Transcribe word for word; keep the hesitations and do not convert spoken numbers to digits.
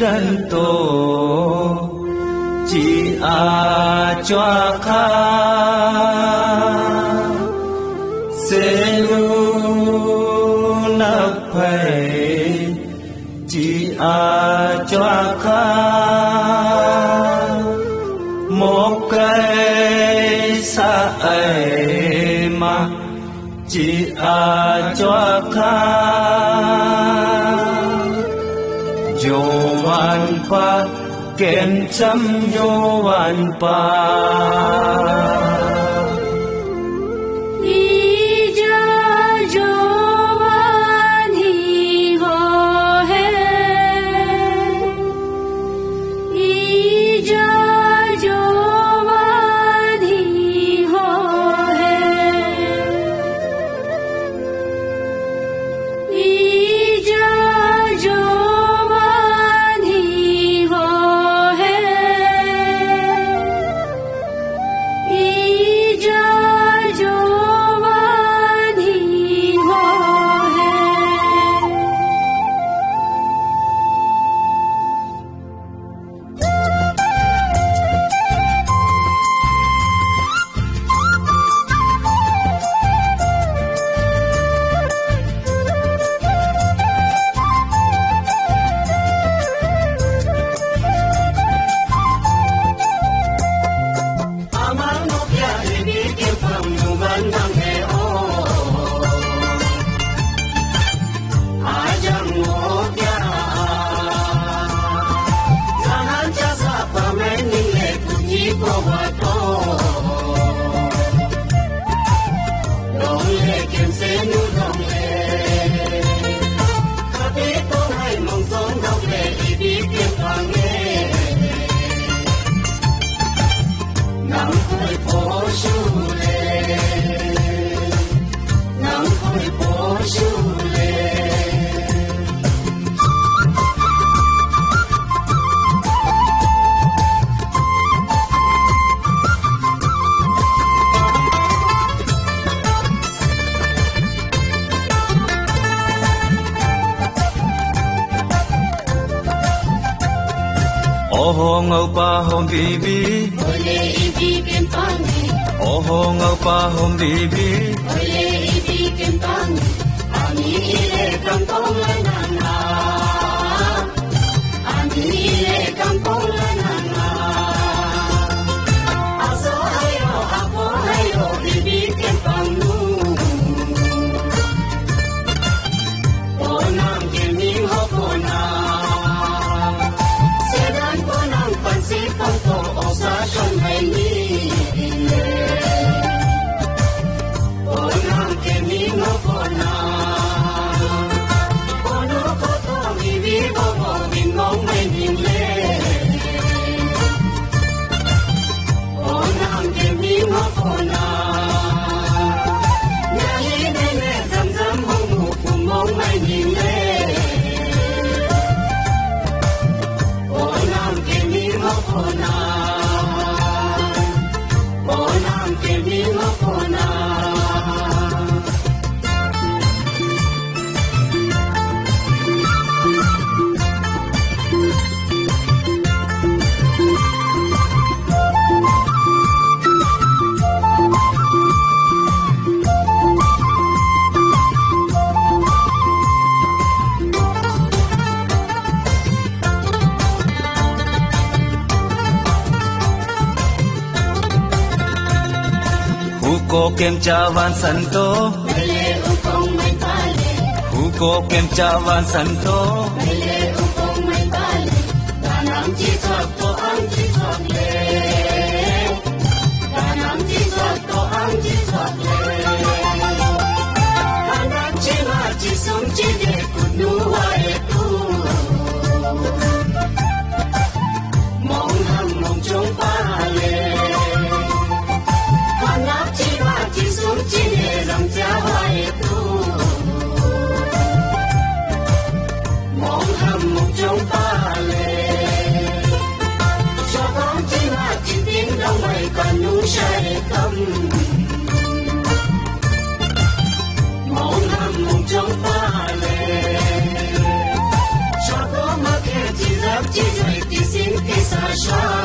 Dan to chi a chua kha, se lu na phai chi a chua kha, mok kai sa ai ma chi a chua kha, jo wan pa, kem cham jo wan pa. Ija jo wan hi ho he. Ija jo wan hi ho he. Ija jo wan hi ho he. Ija jo wan hi ho he. Oho ngau pa hom bibi. Ole ibi kem pangi. Oho ngau pa hom bibi. Ole ibi kem pangi. Ani ile kampong la nana. Ani ile kampong la nana. Aso ayo, apo ayo, ibi kem pangu. Ponang keming ho ponang. Sedan ponang pansi pangko osa shon hai ni. Ponang keming ho ponang. Pono koto mi vi bo bo mi ngong mai ni le. Onam ke mi ngo kona. Nyahi nene zam zam hong mu kum mong mai ni le. Onam ke mi ngo kona. Onam ke mi ngo kona. Huko kem cha van santo. Huko kem cha van santo. Mong ham mong chong pa le. Khanak chi ba chi sum chi ne ram cha wa e tu. Mong ham mong chong pa le. Sha kong chi ba chi ting dong wai ka nu sha e kam. Mong ham mong chong pa le. Sha